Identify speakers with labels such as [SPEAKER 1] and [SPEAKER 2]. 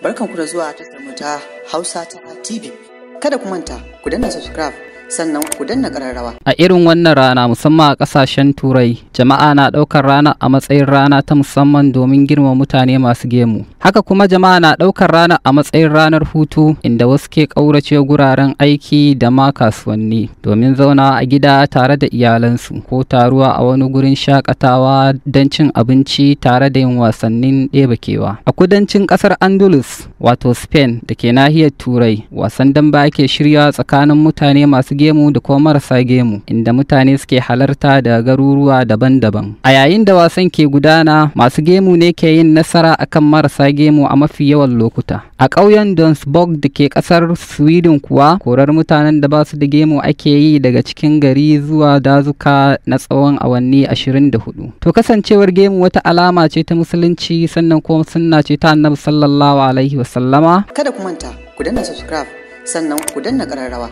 [SPEAKER 1] Barkanku da zuwa tashar mu ta Hausa ta TV. Kada ku manta, ku danna subscribe, sannan ku danna ƙararrawa.
[SPEAKER 2] A irin wannan rana, musamman a ƙasashen Turai, jama'a na ɗaukar rana a matsayin rana ta musamman domin girmama mutane masu gemu. Haka kuma jama'a na ɗaukar rana a matsayin ranar hutu, inda wasu ke ƙaurace guraren aiki da ma kasuwanni domin zauna a gida tare da iyalansu ko taruwa a wani gurin shakatawa don cin abinci tare da yin wasannin ɗebe kewa. A kudancin ƙasar Andalus, wato Spain da ke nahiyar Turai, wasan dambe ake shiryawa tsakanin mutane masu gemu da kuma marasa gemu, inda mutane suke halarta da garuruwa daban-daban. A yayin da wasan ke gudana, masu gemu ne ke yin nasara akan marasa gemu a mafi yawan lokuta. A ƙauyen Donsborg da ke ƙasar Sweden kuwa, korar mutanen da ba su da gemu ake yi daga cikin gari zuwa dazuka na tsawon awanni 24. To, kasancewar gemu wata alama ce ta Musulunci, sannan kuma sunna ce ta Annabi sallallahu alaihi wasallama.
[SPEAKER 1] Kada ku manta, ku danna subscribe, sannan ku danna ƙararrawa.